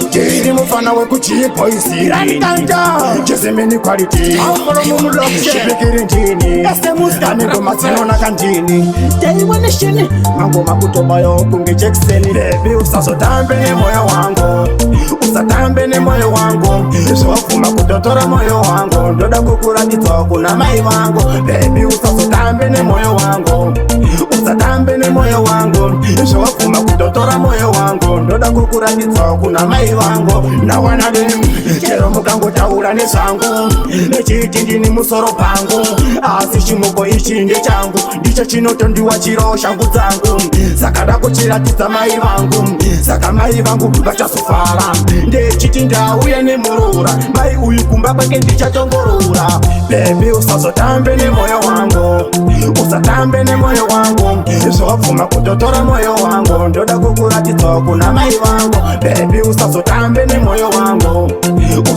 Ndiri mufana wekuG-Boys. Chisimini quality. Chipikiri ndini. Ane ngoma dzinonaka ndini. Teiwaneshini. Mangoma kutobayo kunge Jackson. Baby, usazotambe nemoyo wangu. Usatambe nemoyo wangu. Zvawabvuma kutotora moyo wangu. Ndoda kukuratidza kuna mai vangu. Baby, usazotambe nemoyo wangu. Usatambe nemoyo wangu. Zvawabvuma kutotora moyo wangu. Ndoda kukuratidza kuna mai vangu. Nawana dem, chero mukangotaura nezvangu, nechiti ndini musoro pangu, asi chimoko ichi ndechangu, ndicho chinotondiwa chiro shangu dzangu. Saka da kuchiratidza mai vangu, saka mai vangu vachazofara. Ndechiti ndauya nemurora, mai uyu kumba kwake ndichatongorora. Baby, usazotambe nemoyo wangu, usatambe nemoyo wangu. Zvawabvuma kutotora moyo wangu, ndoda kukuratidza kuna mai vangu. Baby, usazotambe nemoyo wangu,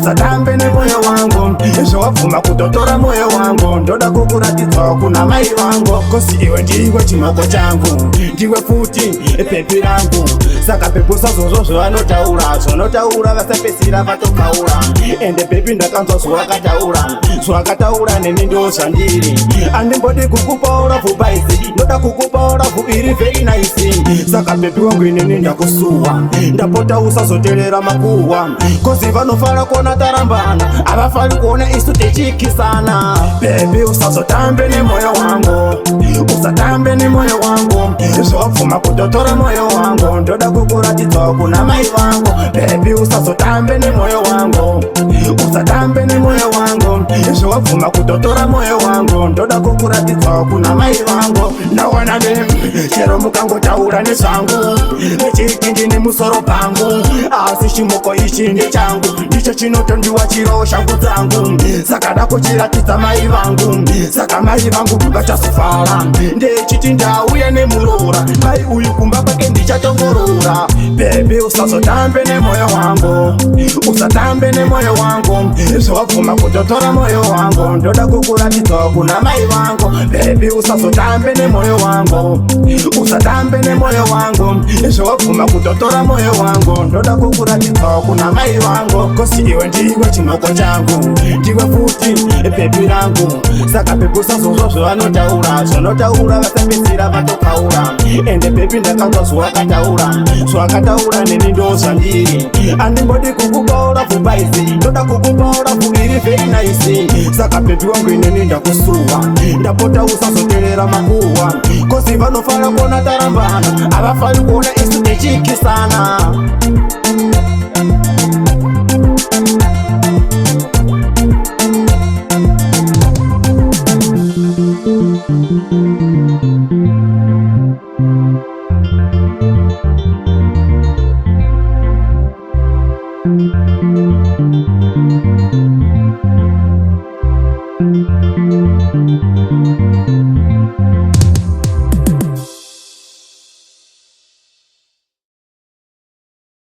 usatambe nemoyo wangu. Zvawabvuma kutotora moyo wangu, ndoda kukuratidza kuna mai vangu. 'Cause iwe ndiwe chimoko changu, ndiwe futi baby rangu. Saka baby, usazozvo zvavanotaura, zvanotaura vasapesira vatokaura. Ende baby, ndakanzwa zvawakataura, zvawakataura neni ndo zvandiri. Andimbodi kukupa love baizi, ndoda kukupa love iri very nice. Saka baby wangu, inini ndakusuwa, ndapota usazoterera makuhwa, 'cause vanofara kuona tarambana, havafari kuona isu tichikisana. Baby, usazotambe nemoyo wangu, usatambe nemoyo wangu. Zvawabvuma kutotora moyo wangu, ndoda kukuratidza kuna mai vangu. Baby, usazotambe nemoyo wangu, usatambe nemoyo wangu. Zvawabvuma kutotora moyo wangu, ndoda kukuratidza kuna mai vangu. Nawana dem, chero mukangotaura nezvangu, nechiti ndini musoro pangu, asi chimoko ichi ndechangu, ndicho chinotondiwa chiro shangu dzangu. Saka da kuchiratidza mai vangu, saka mai vangu vachazofara. Ndechiti ndauya nemurora, mai uyu kumba kwake ndichatongorora. Baby, usazotambe nemoyo wangu, usatambe nemoyo wangu. Zvawabvuma kutotora moyo wangu, ndoda kukuratidza kuna mai vangu. Baby, usazotambe nemoyo wangu, usatambe nemoyo wangu. Zvawabvuma kutotora moyo wangu, ndoda kukuratidza kuna mai vangu. 'Cause iwe ndiwe chimoko changu, ndiwe futi baby rangu. Saka baby, usazozvo zvavanotaura, zvanotaura vasapesira vatokaura. Ende baby, ndakanzwa zvawakataura, zvawakataura neni ndo zvandiri. Andimbodi kukupa love baizi, ndoda kukupa love iri very nice. Saka baby wangu, inini ndakusuwa, ndapota usazoterera makuhwa, 'cause vanofara kuona tarambana, havafari kuona isu tichikisana.